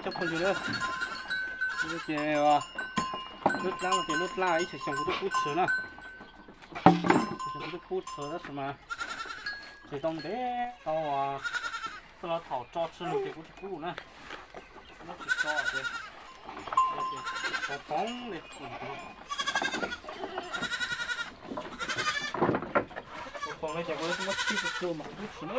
Ces lub dlaab ces lub dlaab ib txhia xyoo kuv twb pub tshwm na. Ib txhia xyoo kuv twb pub tshwm tab sis mas tsis tau ntev tau, txoj lov thaum tso tshwm lug ces kuv tsis pub na. Muab tsis tso ces poov li. Poov li ces kuv muab tib tug tug mas kuv pub tshwm na.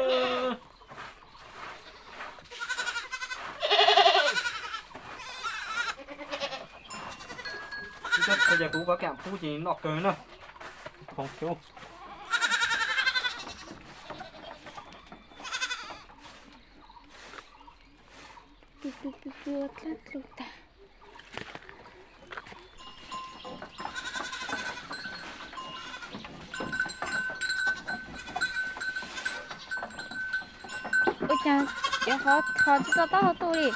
Ces kuv kov kam pub ces noj kawg na. Khoom cub. Ua cas cov qhov thov tsis tau taub hau tu li.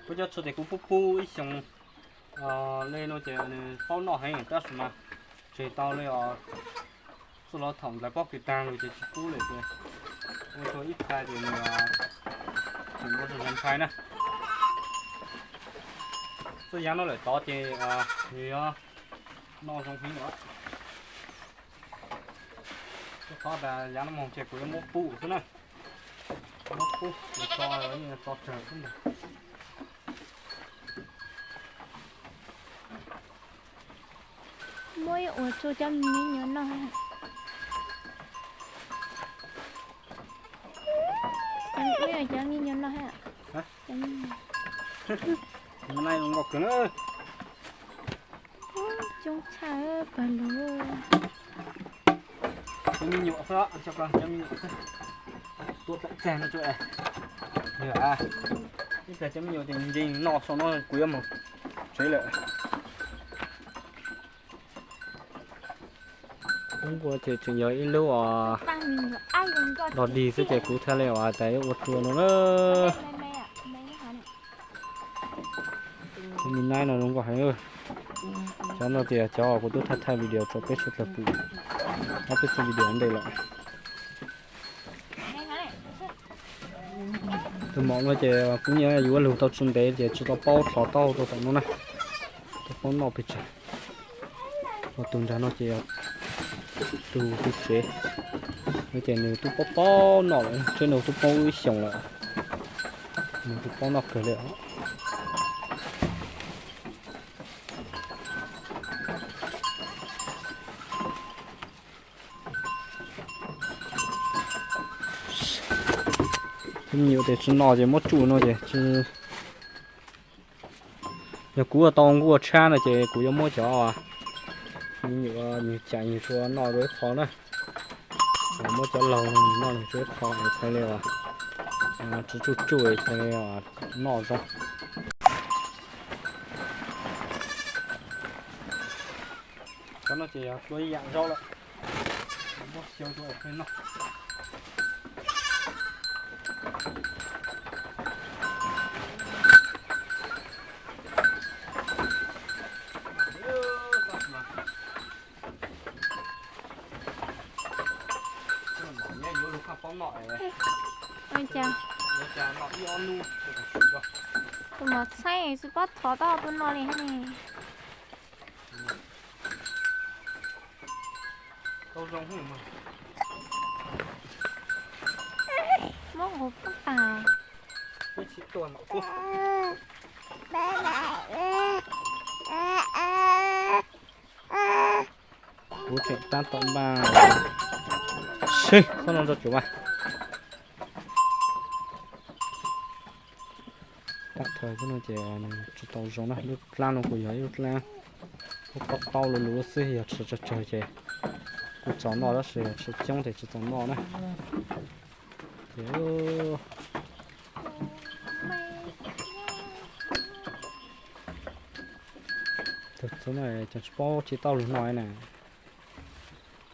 Kuv cov tshua tes kuv pub pub ib xyoos li no ces nws paub noj heev tab sis mas tseg tau li os. Txuj lov thaum ntxais pob kws taag lug ces tsis pub lawm ces ua tshua ib txhia ces nws tseem ua tshua zoo ntshai na. Txuj yav no lawm tod ces nws yuav noj zoo heev lawm. Txuj qhov tas yav no moog ces kuv yuav muab pub xwb na. Muab pub, tso, tso tsawg xwb ntag. Muab ua tsuj cov me nyuam noj. Cov me nyuam noj. Cov me nyuam. Coob tshaj pawg lug. Cov me nyuam xwb, cov me nyuam xwb. Tuaj tawm tsag no tso. Ib pliag cov me nyuam ces nce noj sau no kuv yuav mus tsev lawm. Lub nkuaj ces tseem yog ib lub dog dig xwb ces kuv thiaj li ua tas ua tsua no na. Kuv me naib no zoo nkauj heev. Cov no ces yog cov kuv twb thaij thaij video rau peb sawv daws pum ob peb txoj video ntej lawm. Tus maum no ces kuv nyiam yuav lug tau tsis ntev ces tsis tau paub thov taub rau tom no na. Tsis paub noj pes tsawg. Ho tus nrag no ces tus tus tsev no ces nws twb paub paub noj lawm, tsev no twb paub ib xyoos lawm. Nws twb paub noj kawg li os. Cov me nyuam ces tsis noj ces muab tsuj no ces tsis, yog kuv tau nkuaj tshab no ces kuv yuav muab cov me nyuam nws cam nws tsuas noj rau ib qho na. Muab cov laug no nws noj nws tsuas ib qho es txhais li tsis tsuj tsuj es txhais li noj zoo. Cov no ces yog tua ib yam zaub lawm. Muab xyaw rau ua peb noj. Tus mos txhaib xwb pob thov tau tus no li hab ne. Muab nqus pub tas. Kuv tseem tab tom npaj seb txhob no rau cuv mas. Tab thawj xwb no ces nws tsis tau zoo na, lub dlaab no kuj yog ib lub dlaab, lub pob taub lug lug xwb, yog tsis tsawg tsawg ces kuj txaus noj, tab sis yog tsis coob ces tsis txaus noj na. Ces Tus txhuv no cov tsis paub tsis tau lus no na.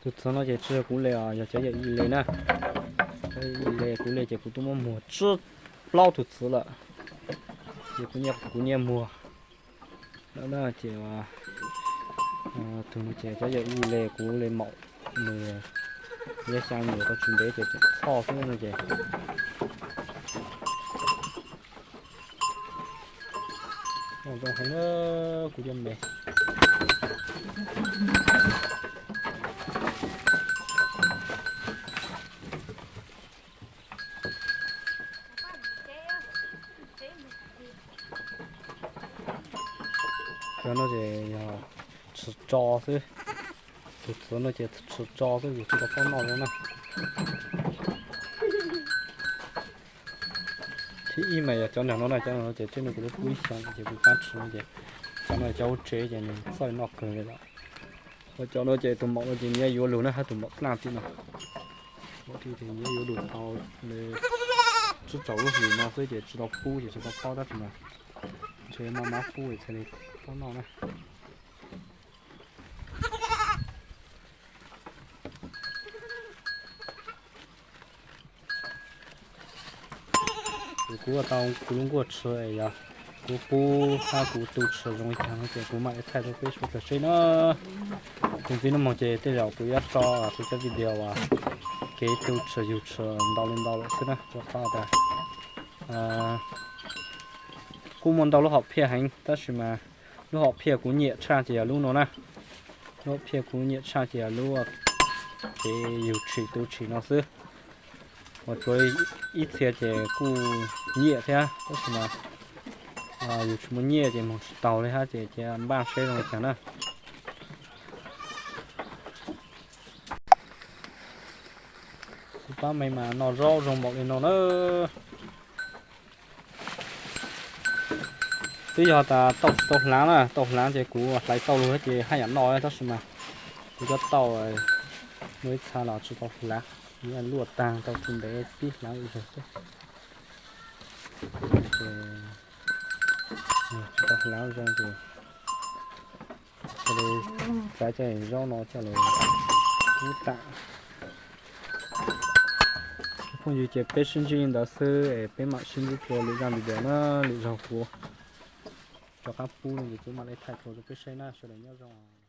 Tus txhuv no ces tsis yog kuv le os, yog cov yawm yij le na. Cov yawm yij le, kuv le ces kuv twb muab muag tsib plaub tus txhuv lawm. Ces kuv nyias, kuv nyias muag. Ces tus no ces cov yawm yij le, kuv le maum nws liab xya nyuam tau tsis ntev ces tseem txhoj xwb no ces. Zoo heev na, kuv cov me. Cov no ces yog tshwm tso xwb. Tus txhuv no ces tshwm tso xwb, yus tsis tau pab noj zoo na. Thib ib mas yog cov nram no na, cov no ces tib neeg kuv twb pub ib xyoos ces kuv pab tshwm no ces cov no cov hauv tsev ces nws txawj noj kawg li lawm. Ho cov no ces tus maum no ces nyias yuav lus na, hab tus maum dlaaj tim no. Maum tim ces nyias yuav lus tau li tsib rau lub hlis no xwb ces tsis tau pub ces tsis tau paub tab sis mas ntshe maj mam pub txhad li pab noj na. Kuv ua tau kuv lub nkuaj tshwm es yog kuv pub hab kuv tu tshwm zoo li cas no ces kuv mam li thaij rau peb sawv daws saib na. Tus ntxiv no mus ces tej zaum kuv yuav tso kuv cov video uas kev tu tshwm yug tshwm ntau li ntau lawm xwb na, rau qhov tas kuj muaj ntau lub hom phiaj heev tab sis mas lub hom phiaj kuv nyiam tshaj ces yog lub no na. Lub hom phiaj kuv nyiam tshaj ces yog lub kev yug tshwm tu tshwm no xwb. Ua tsuav ib txhia ces kuj nyiam thiab tab sis mas yus tsis muaj nyiaj ces moog tsis taus li hab ces cia npaj saib zoo li cas na. Kuv pab me mas noj zaub zoo npaum li no na. Twb yog tas tauj tsis tau hlaav na, tau hlaav ces kuv hlais tauj lug ces haj yam noj tab sis mas kuv cov tauj muaj ib txha los tsis tau hlaav, luaj taag tau tsis ntev pib hlaav lwm zaug xwb. Tsis tau hlaav zoo ces cia li txav cov zaub no coj los ub tam. Phooj ywg, ces peb sib ntsib li ntawd xwb es peb mam sib ntsib dlua lwm zaj video na, lwm zaug kuv rov qab pub no ces kuv mam li thaij dlua rau peb saib na, sawv daws nyob zoo.